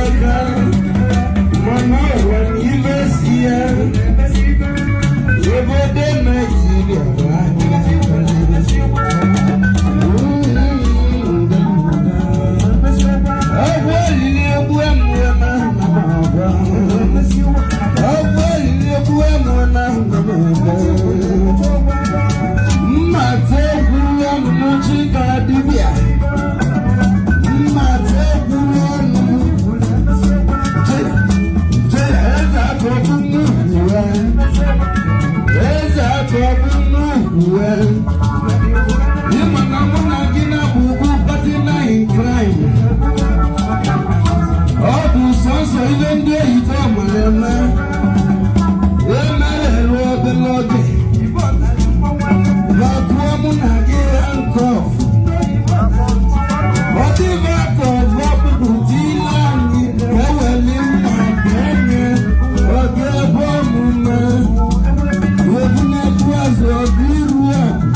aka, mana ụwa na ibe si ya. Obodo Naijiria bụ anyị. Ọgwụ olili egbu emụọ na ọgwụ olili egbu emụọ na mma egwu ọnụ Chika dibịa, mma egwu ọnụ eze akọbụ nnukwu, eze akọbụ nnukwu. Ịma na mụ na gị na-abụ ugwu partner in crime. Ọ bụ sọsọ ihe ndị oyibo mara eme emerelu obere oge ma tụọ mụ na gị handcuff. Ọ dịbe ka ọzọ kpụpụ tile anyị ka eweli mma benye oge ebe omume egwu na-ebu azụ ọgụ iru ọgụ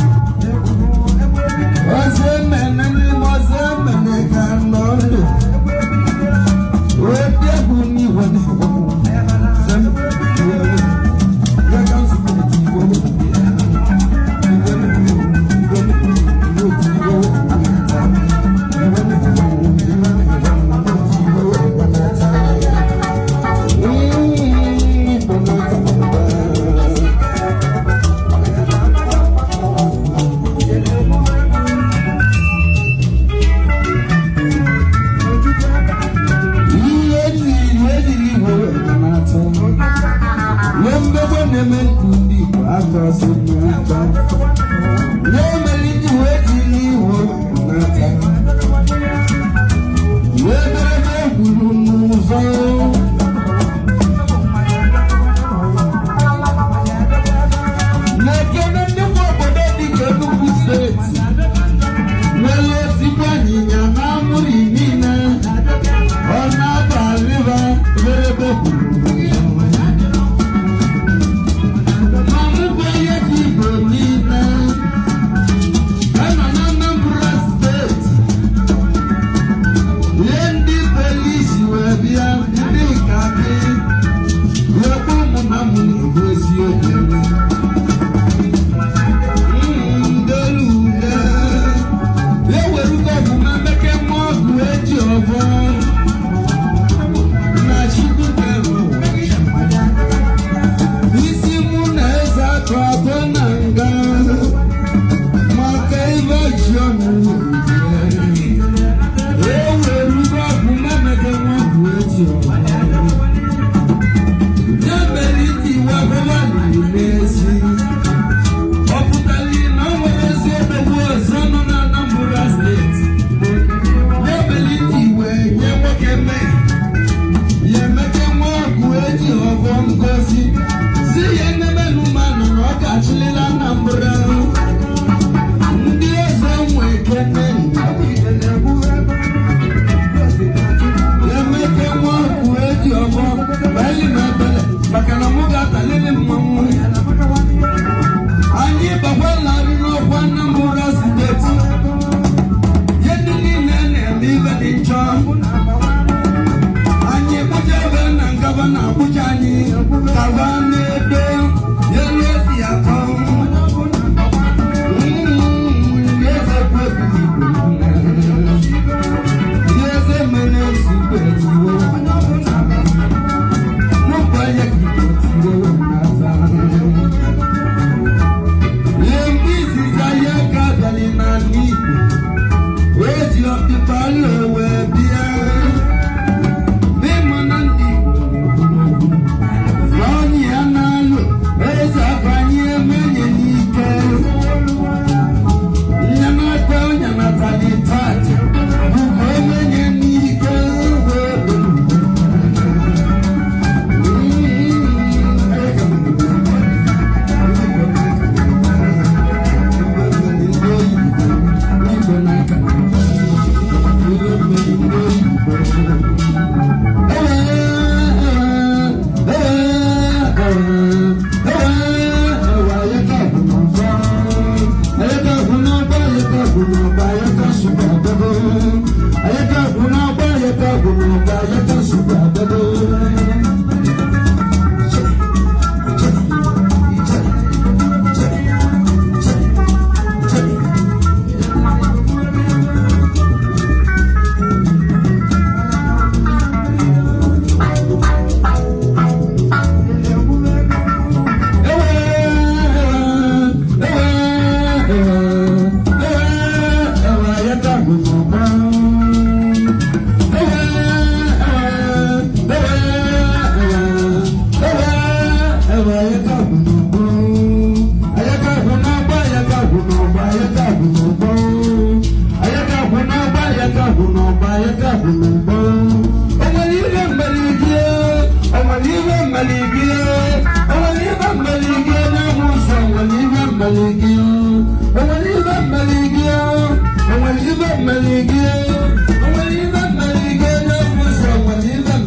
ọzọ emene n'ime ọzọ emene ka nọ ndụ wee bịa bụ n'igwe na-agwụ. Ihe ejiri ejiri igwe wee na-atọ ihe mmegbe na-eme ndụ ndị Igbo atọzi n'ụtọ ya mere iji wee jiri igwe nata ihe ederede kwuru n'ụzọ na-ekene nnukwu obodo dịka Enugu Steeti nwere ezigbo anyịnya na amụrị niile ọ na-abalịba ebe kwuru ma mụkwa ihe dị Igbo niile a nọ na Anambra Steeti, ihe ndị polisi wee bịa ndị ka gị wee kpọọ mụ na mụ na-ekwu eziokwu. Ndelude ewerugo ọgwụma meke nwa ọgwụ eji ọbọ na Chukwu kere ụwa. Isi mụ na eze atọ atọ na nga maka ibe ji ọnụ ewerugo ọgwụma meke nwa ọgwụ eji ọbọ ya mere iji wee bụla n'ezi. Ọ pụtara na o nwere ezi odogwu ọzọ nọ na Anambra Steeti ya mere iji wee nye nwoke mee ya emeke nwa ọgụ eji ọbọ ngozi si ya enemenu mmanụ na ọ ga-achịlịla Anambra ndị eze nwe ekene emeke nwa ọgụ.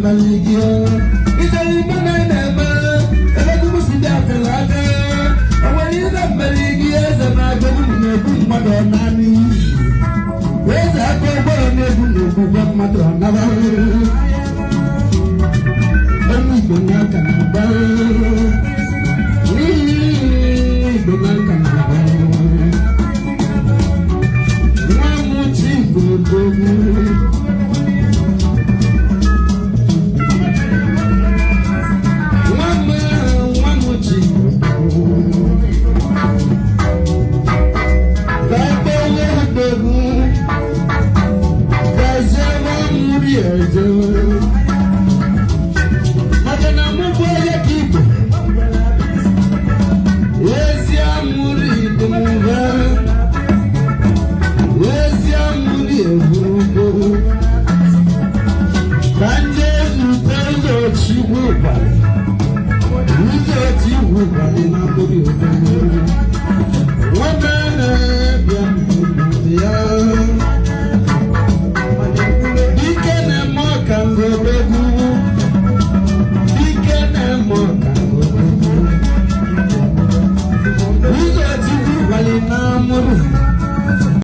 mmali gị. Ijere ime na na-eme ebe Chukwu si dị atịrị aka. O nwere ibe mmali gị, eze na-agụ na-egbu mmadụ naanị. Eze aka ụgbọrọ na-egbu na-egbugwa mmadụ ọnaba. Onye Igbo n'aka na-agba. Igbo n'aka na-agba. Nwa m chi Igbo odogwu. Nwa m chi Igbo odogwu. Ka onye odogwu. Gazie nwa m ri eze. Maka na mụ bụ onye ka Igbo. Ezi amụrụ Igbo mụba. Ezi amụrụ eburugo. Ka ndị ezute ụzọ Chukwu gwara. Ụzọ Chukwu gwara na mkpụrụ